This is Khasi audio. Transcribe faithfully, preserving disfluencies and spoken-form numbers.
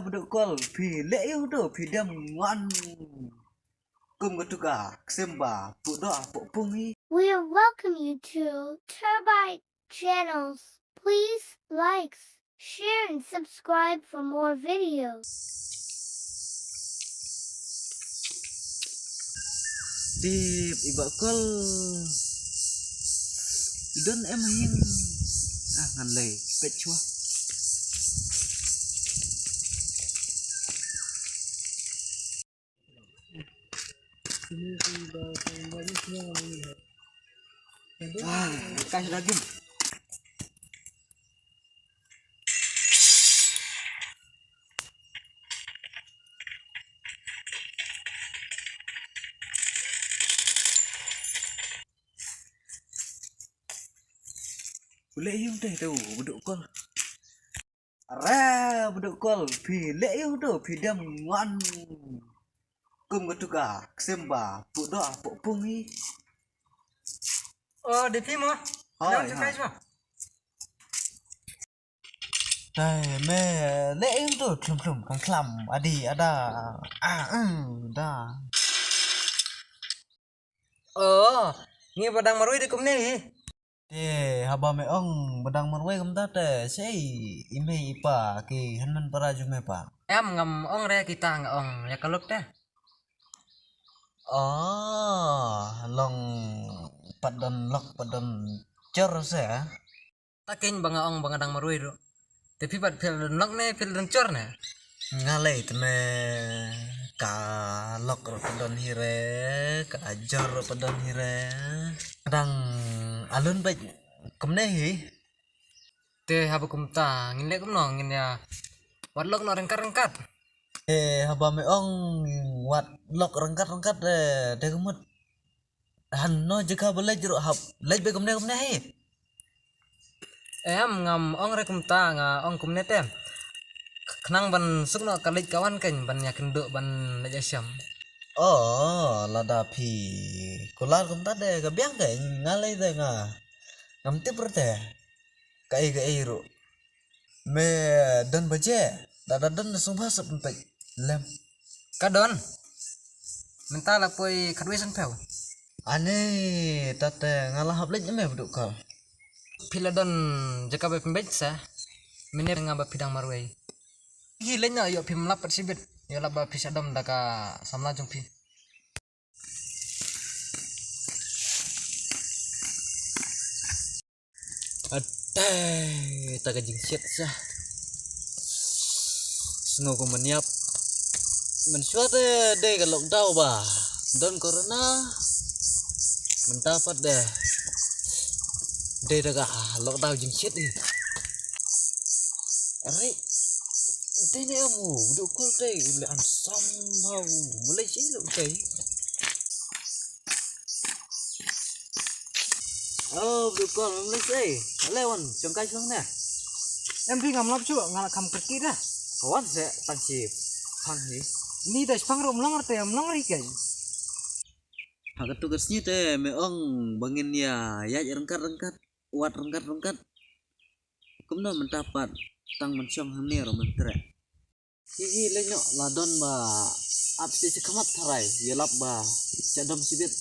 Bduk kol, phi leh ïa u do, phi dem ngan. Kum ka tuka, ksim ba, pu do, pu pung hi. We welcome you to Terabyte Channels. Please like, share and subscribe for more videos. Tip, i ba kol. I don em hing. Ah, ngan lei, pet chua. Ah, kash lagim. U leh ïa u te tu, Bduk kol. Are, Bduk kol, phi leh ïa u do, phi dem ngan. Kum ka tuka, ksim ba, pu do, pu pung hi. Oh, de phi mo? Hoi, hoi. Kai mo. Te me leh ïa u do, thlum thlum, kham khlam, adi, ada. Ah, eh, da. Oh, ngi ba dang marwei de kumne hi. Te haba me ong ba dang marwei kumta te, sei i mei i pa ki hynmen para jong me pa? Em, ngam ong re kita, nga ong ïa ka lok te. Oh, long pat don lok pat don jor se. Ta keiñ ba nga ong ba nga dang marwei ruh. Te phi pat phi la don lok ne phi la don jor ne? Nga lei te me, ka lok ruh pat don hi re, ka jor ruh pat don hi re. Dang alun bad kumne hi. Te haba kumta ngin leh kumno, ngin ïa wad lok noh ryngkat ryngkat. Eh, haba me ong wad lok ryngkat ryngkat, eh, te ka mut. Hano jaka ba leit ruh hap leit bad kumne kumne hi. Em, ngam ong re kumta, nga ong kumne te. Khnang ban suk noh ka leit ka wan keiñ, ban ïakynduh ban leit ïashem. Oh, lada phi kular kumta de ka biang keiñ, nga lei de nga. Ngam tip re te. Kaei kaei ruh. Me don baje, da da don da sngewbha sep pynpeit lem. Ka don. Mynta la poi khatwei sanphew. Ani, tate nga la hap leit me Bduk kol. Phi la don jaka ba pynbeit sa. Mynne nga ba phi dang marwei. Hi leit na ïoh phi mlap pat shibit. Ïoh lap ba phi shadom da ka samla jong phi. Atai, ta ka jingsiat sa. Sngew ko meniap. Mynshuwa te dei ka lockdown ba don corona. Mynta pat de dei ta ka lockdown jingsiat ni. Are, dei ne amu, Bduk kol dei, le an sam bau, mulai sih lo dei. Oh, Bduk kol, mulai sih. Ale wan, shong kai shong ne. Em phi ngam lap shuh, nga la kham kyrkieh dah. Ka wan se, tang shi phang hi. Ni da shipang ruh mlong te, mlong ri kai. Ha katu ka sngi te, me ong ba ngin ïa ïaid ryngkat ryngkat, wad ryngkat ryngkat. Kumno mynta pat, tang ban shong hangne ruh mynta re. Hi hi leh noh, la don ba ap shi shi khmat tharai, ïa lap ba shadom shibit.